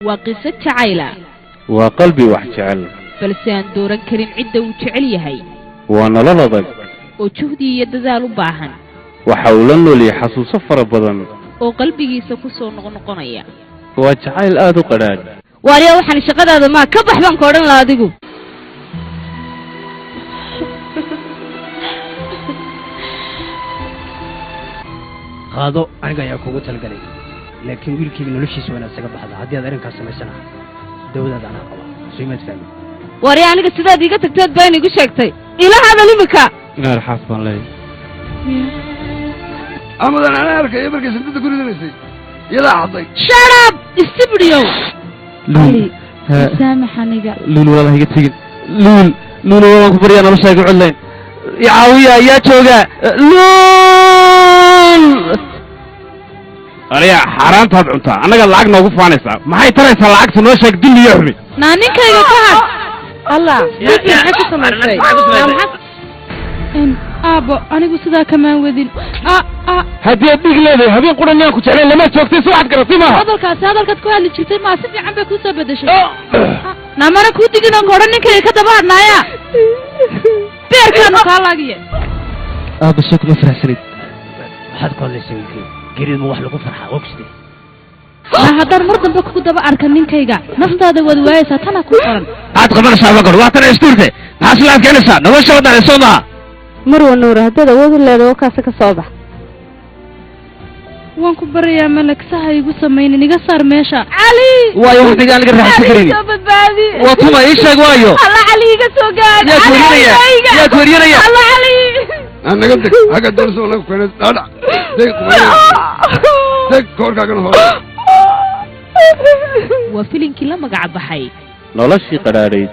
Waa qiso jacayla. Waa qalbi wax jecel, balse aan dooran karin cidda uu jecel yahay. Waa nolol adag oo juhdi iyo dadaal u baahan. Waxa uu la noolyahay xasuuso fara badan oo qalbigiisa ku soo noqnoqonaya. Waa jacayl aad u qadhaadh. Waarya, waxaan shaqadaada maa ka bax baan ka odhan laha adigu. Qaado, aniga ayaa kugu talagalay, laakiin wiilkayga noloshiisa waa inaad isaga baxda. Haddii aad arrinkaas samaysana, dawadaada anaa qaba, soo imaad fahmin. Waarya, aniga sidaad iiga tagteed baan igu sheegtay. Ila hadal imika. Inaad xaas baan leeyahay. Amadan anaa arkaya markay saldada ku ridanaysay, iyadaa xaday. Sharab istibidhiyow. Luul, saamax aniga. Luul, walaal ha iga tegin. Luul, Luul, waan ku baryaa, noloshaa iga codlayn. Icaawiya, yaa jooga Luul? Aniga xaaraantaad cuntaa, annaga lacag noogu faanaysaa. Maxay taraysaa lacagta? Noo sheeg, dil iyo xumi. Naa ninkayga ka had. Allah, ninkii maxay ku samaysay? Naa maxaa? Aabbo, anigu sidaa kamaan wadin. Haddii aad dhig leedahay, habeen quran miyaan ku jeclayn? Lama joogtay, si waxaad garatay maaha. Hadalkaasi hadalkaad ku hadli jirtay maa, si fiican bay kuu soo bedeshay. Naa mana kuu digin oon ka odhan ninkayga ka daba hadhnaaya? Beerkaanu kaa laagiye. Aabba, soo kuma faraxsanid? Maxaad ku hadlaysaa, wiilkayga? Geeridu ma wax lagu farxaa? Ogside. Naa haddaan mar dambe kugu daba arka ninkayga, naftaada waad waayaysaa, tana ku qoran. Maxaad qabanaysaa magor? Waa tan istuurte, maxaad isla adkaynaysaa? Nolosha wadaan soo maaha. Marwa Nuura, haddaad awood u leedahay, wakaasi ka soo bax. Waan ku baryayaa, Malak, saha igu samaynin, iga saar meesha. Cali. Waayo waqtiga aan laga raaxaysan karin. Soo badbaadi. Waa tuma? Ii sheeg waayo. Alla, Cali, iga soo gaad. Yaa ku werinaya? Yaa ku werinaya? Alla, Cali. Aan naga deg xagga doorso naga keenay. Dhaadhac, deg kumayna, deg koorkaagana hore. Waa filinkii la magac baxay Noloshii qadhaadhayd.